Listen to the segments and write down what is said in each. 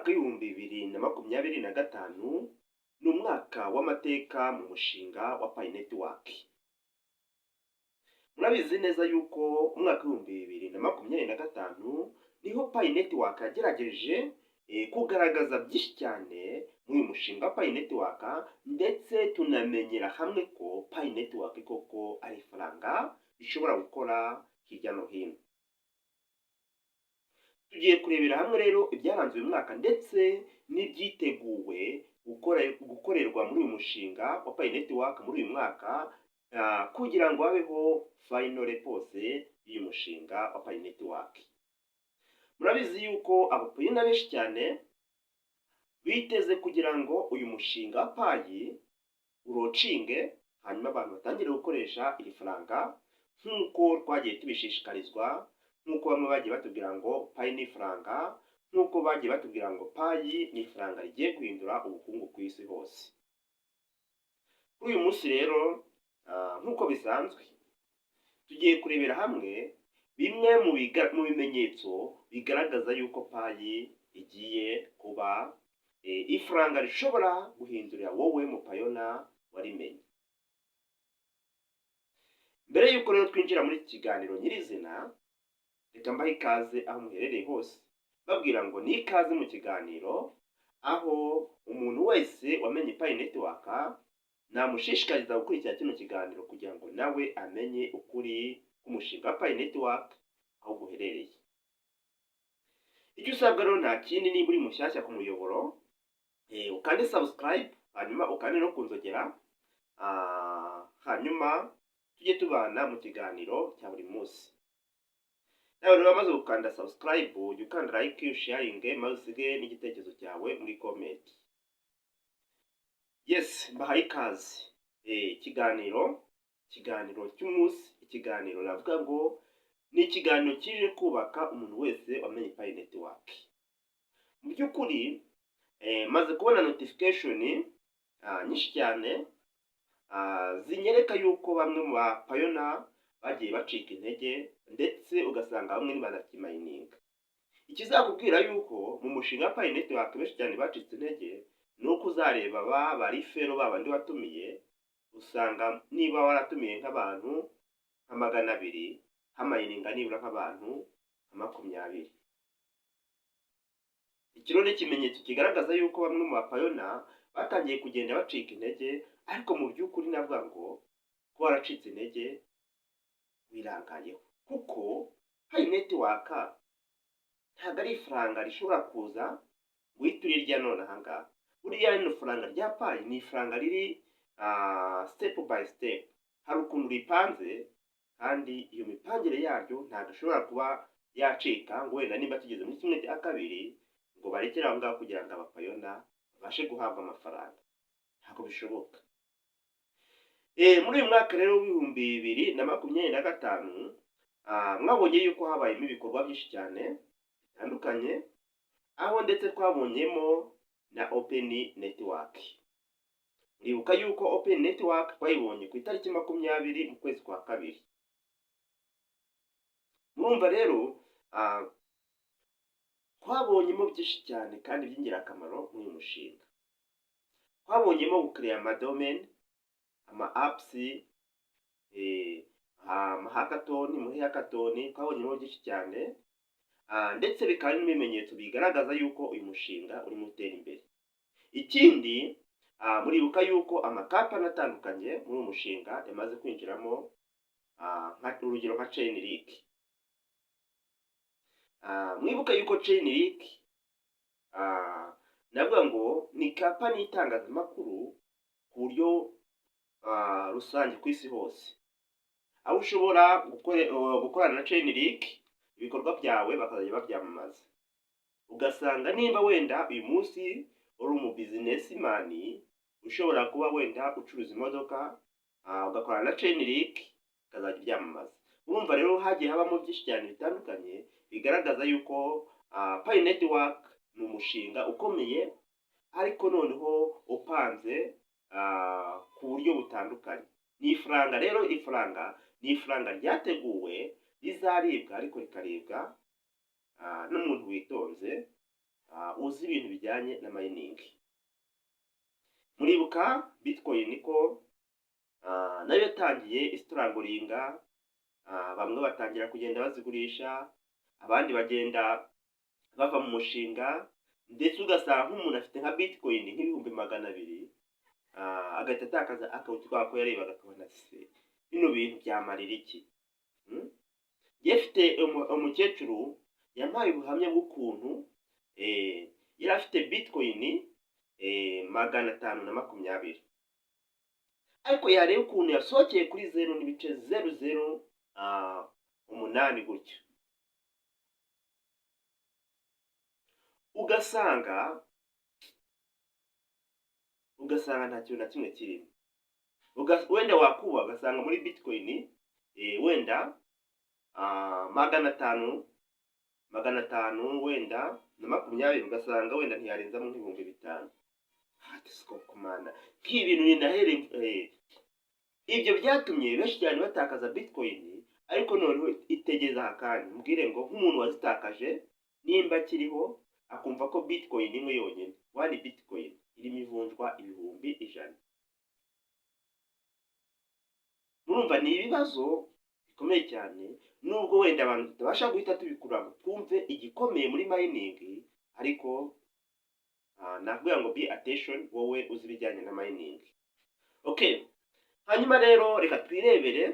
Umwaka w'2025 ni umwaka w'amateka mu mushinga wa Pi Network. Murabizi neza yuko umwaka w'2025 niho Pi Network yagerageje kugaragaza byinshi cyane muri uyu mushinga wa Pi Network, ndetse tunamenyera hamwe ko Pi Network koko ari ifaranga rishobora gukora hirya no hino. Tugiye kurebera hamwe rero ibyaranze uyu mwaka ndetse n'ibyiteguwe gukorerwa muri uyu mushinga wa Pi Network muri uyu mwaka, kugira ngo habeho final réponse y'uyu mushinga wa Pi Network. Murabizi yuko abapioneer benshi cyane biteze kugira ngo uyu mushinga wa Pi ulaunchinge, hanyuma abantu batangire gukoresha iri faranga nk'uko twagiye tubishishikarizwa, nk'uko bamwe bagiye batubwira ngo Pi ni ifaranga, nk'uko bagiye batubwira ngo Pi ni ifaranga rigiye guhindura ubukungu ku isi hose. Kuri uyu munsi rero, nk'uko bisanzwe, tugiye kurebera hamwe bimwe mu bimenyetso bigaragaza yuko Pi igiye kuba ifaranga rishobora guhindurira wowe mupioneer warimenye. Mbere y'uko rero twinjira muri iki kiganiro nyirizina, reka mbahe ikaze aho muherereye hose, babwira ngo ni ikaze mu kiganiro aho umuntu wese wamenye Pi Network namushishikariza gukurikira kino kiganiro kugira ngo nawe amenye ukuri k'umushinga wa Pi Network aho guherereye. Icyo usabwa rero nta kindi, niba uri mushyashya ku muyoboro, ukande subscribe, hanyuma ukande no ku nzogera, hanyuma tujye tubana mu kiganiro cya buri munsi. Nawe rero wamaze gukanda subscribe, ujya ukanda like, sharing, maze usige n'igitekerezo cyawe muri comment. Yes, mbahaye ikaze. Ikiganiro cy'umunsi, ikiganiro navuga ngo ni ikiganiro kije kubaka umuntu wese wamenye Pi Network. Mu by'ukuri, maze kubona notification nyinshi cyane zinyereka yuko bamwe mu bapioneer bagiye bacika intege, ndetse ugasanga bamwe ntibanakimininga. Ikizakubwira yuko mu mushinga wa Pi Network benshi cyane bacitse intege ni uko uzareba ba referral babandi watumiye, usanga niba waratumiye nk'abantu nka 200, hamininga nibura nk'abantu nka 20. Iki rero ni ikimenyetso kigaragaza yuko bamwe mu bapioneer batangiye kugenda bacika intege. Ariko mu by'ukuri navuga ngo kuba waracitse intege wirangayeho, kuko Pi Network ntabwo ari ifaranga rishobora kuza ngo uhite urirya none aha ngaha. Buriya rino faranga rya Pi ni ifaranga riri step by step. Hari ukuntu ripanze, kandi iyo mipangire yaryo ntabwo ishobora kuba yacika ngo wenda niba tugeze muri 1/2 ngo barekere aho ngaho kugira ngo abapioneer babashe guhabwa amafaranga. Ntabwo bishoboka. Muri uyu mwaka rero w'2025, mwabonye yuko habayemo ibikorwa byinshi cyane bitandukanye, aho ndetse twabonyemo na Open Network. Muribuka yuko Open Network twayibonye ku itariki 20 mu kwezi kwa kabiri. Murumva rero, twabonyemo byinshi cyane kandi by'ingirakamaro muri uyu mushinga. Twabonyemo gucreate amadomain, ama apps, amahackathon. Muri hackathon twabonyemo byinshi cyane, ndetse bikaba n'ibimenyetso bigaragaza yuko uyu mushinga urimo utera imbere. Ikindi, muribuka yuko amakampani atandukanye muri uyu mushinga yamaze kwinjiramo, urugero nka Chainlink. Mwibuka yuko Chainlink, navuga ngo ni kampani y'itangazamakuru ku buryo rusange ku isi hose, aho ushobora gukorana na Chainlink, ibikorwa byawe bakazajya babyamamaza. Ugasanga nimba wenda uyu munsi uri umu businessman, ushobora kuba wenda ucuruza imodoka, ugakorana na Chainlink ikazajya ibyamamaza. Urumva rero hagiye habamo byinshi cyane bitandukanye bigaragaza yuko Pi Network ni umushinga ukomeye, ariko noneho upanze ku buryo butandukanye. Ni ifaranga rero, ifaranga ni ifaranga ryateguwe rizaribwa, ariko rikaribwa n'umuntu witonze. uzi ibintu bijyanye na mining. Muribuka Bitcoin ko nayo yatangiye istrugglinga, bamwe batangira kugenda bazigurisha, abandi bagenda bava mu mushinga, ndetse ugasanga nk'umuntu afite nka Bitcoin nk'ibihumbi 200, agahita atakaza account kubera ko yarebaga akabona: "Se bino bintu byamarira iki?" Njye mfite umukecuru yampaye ubuhamya bw'ukuntu yari afite Bitcoin 520, ariko yareba ukuntu yasohokeye kuri 0.008 gutyo, ugasanga nta kintu na kimwe kirimo. Wenda wakuba ugasanga muri Bitcoin wenda 500, 520 wenda, ugasanga wenda ntiyarenzamo nk'ibihumbi 5. Komanda nk'ibintu ninahere. Ibyo byatumye benshi cyane batakaza Bitcoin. Ariko noneho itegeza aka kanya mbwire ngo nk'umuntu wazitakaje, nimba akiriho akumva ko Bitcoin imwe yonyine, one Bitcoin, irimo ivunjwa 100,000, murumva ni ibibazo bikomeye cyane. Nubwo wenda abantu tutabasha guhita tubikura ngo twumve igikomeye muri mining, ariko nakubwira ngo be attention, wowe uzi ibijyanye na mining. Okay, hanyuma rero reka twirebere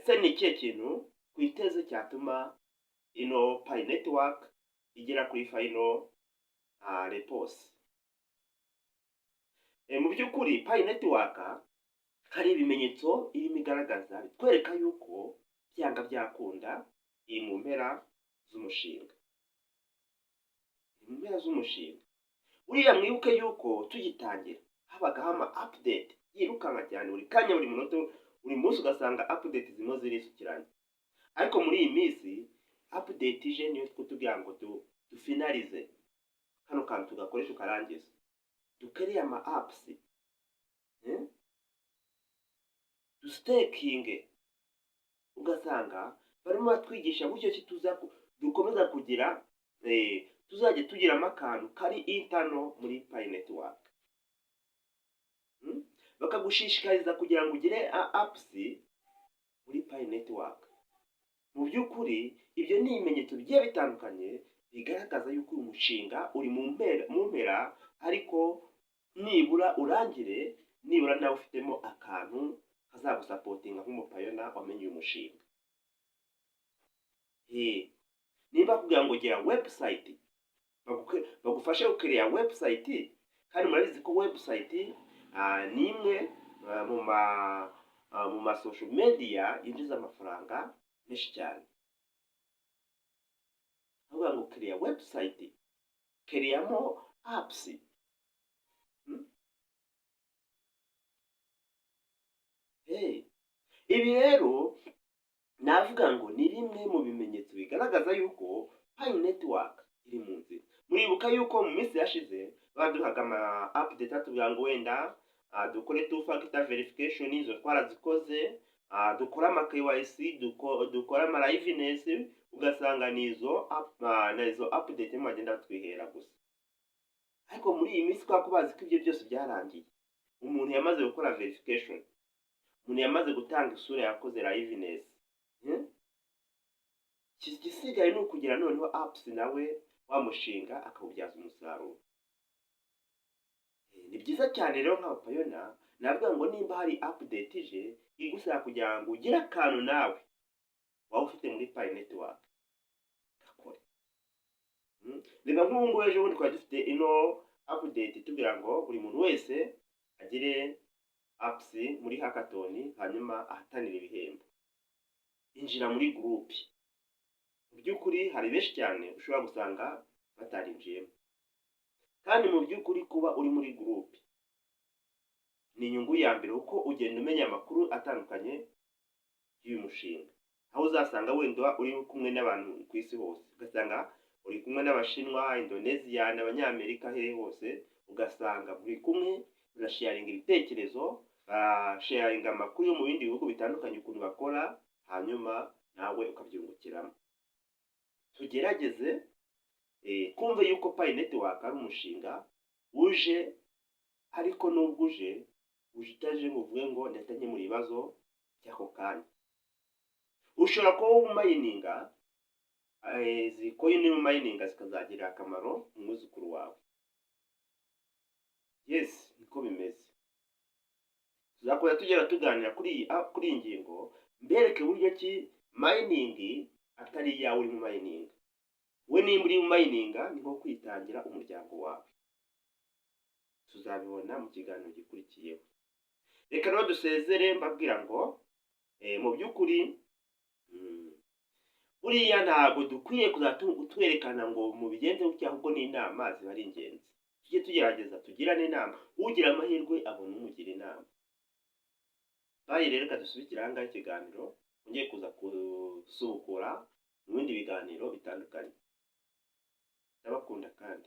se ni ikihe kintu twiteze cyatuma ino Pi Network igera kuri final réponse. Mu by'ukuri Pi Network hari ibimenyetso irimo igaragaza bitwereka yuko byanga byakunda iri mu mpera z'umushinga, iri mu mpera z'umushinga. Uriya mwibuke yuko tugitangira habagaho ama update yirukanka cyane, buri kanya, buri munota, buri munsi, ugasanga update zimwe zirisukiranya. Ariko muri iyi minsi update ije niyo kutubwira ngo dufinalize kano kantu, tugakoresha ukarangiza, dukereye ama apps, dustakinge. Ugasanga barimo batwigisha buryo ki tuza dukomeza kugira, tuzajya tugiramo akantu kari internal muri Pi Network. Bakagushishikariza kugira ngo ugire apps muri Pi Network. Mu by'ukuri ibyo ni ibimenyetso bigiye bitandukanye bigaragaza yuko uyu mushinga uri mu mpera, ariko nibura urangire, nibura nawe ufitemo akantu kazagusupportinga nk'umupioneer wamenye uyu mushinga. Niba kugira ngo gira website, bagufashe gukereya website, kandi murabizi ko website ni imwe mu ma social media yinjiza amafaranga menshi cyane. Bavuga ngo kereya website, kereyamo apps. Hey. Ibi rero navuga ngo ni bimwe mu bimenyetso bigaragaza yuko Pi Network iri mu nzira. Muribuka yuko mu minsi yashize baduhaga ama update atubwira ngo wenda dukore two factor verification, izo twarazikoze, dukore ama KYC, dukore ama liveness, ugasanga ni izo ni izo update bagenda batwihera gusa. Ariko muri iyi minsi, kubera ko bazi ko ibyo byose byarangiye, umuntu yamaze gukora verification, umuntu yamaze gutanga isura, yakoze liveness, igisigaye ni ukugira noneho apps, nawe wa mushinga akawubyaza umusaruro. Ni byiza cyane rero nk'abapioneer, navuga ngo nimba hari update ije igusaba kugira ngo ugire akantu nawe waba ufite muri Pi Network, gakore. Reba nk'ubu ngubu ejo bundi twari dufite ino update itubwira ngo buri muntu wese agire apps muri hackathon, hanyuma ahatanire ibihembo. Injira muri groupe. Mu by'ukuri hari benshi cyane ushobora gusanga batarinjiyemo, kandi mu by'ukuri kuba uri muri groupe ni inyungu ya mbere, kuko ugenda umenya amakuru atandukanye y'uyu mushinga, aho uzasanga wenda uri kumwe n'abantu ku isi hose, ugasanga uri kumwe n'Abashinwa, Indonesia, n'Abanyamerika, hehe hose, ugasanga muri kumwe murasharinga ibitekerezo, basharinga amakuru yo mu bindi bihugu bitandukanye ukuntu bakora, hanyuma nawe ukabyungukiramo. Tugerageze Kumva yuko Pi Network ari umushinga uje, ariko nubwo uje utaje ngo uvuge ngo ndahita nkemura ibibazo by'ako kanya. Ushobora kuba umayininga izi coin, umayininga zikazagirira akamaro umwuzukuru wawe. Yes, niko bimeze. Tuzakomeza tugera tuganira kuri iyi ngingo, mbereke uburyo ki mining atari iyawe uri mu mayininga. We nimba uri mu mayininga, ni nko kwitangira umuryango wawe. Tuzabibona mu kiganiro gikurikiyeho. Reka rero dusezere mbabwira ngo mu by'ukuri buriya ntabwo dukwiye kuzajya twerekana ngo mubigenze gutya, ahubwo n'inama ziba ari ingenzi. Tujye tugerageza tugirane inama. Ugira amahirwe abona umugira inama. Bye rero, reka dusubikire aha ngaha ikiganiro, ngiye kuza gusubukura mu bindi biganiro bitandukanye. Ndabakunda kandi.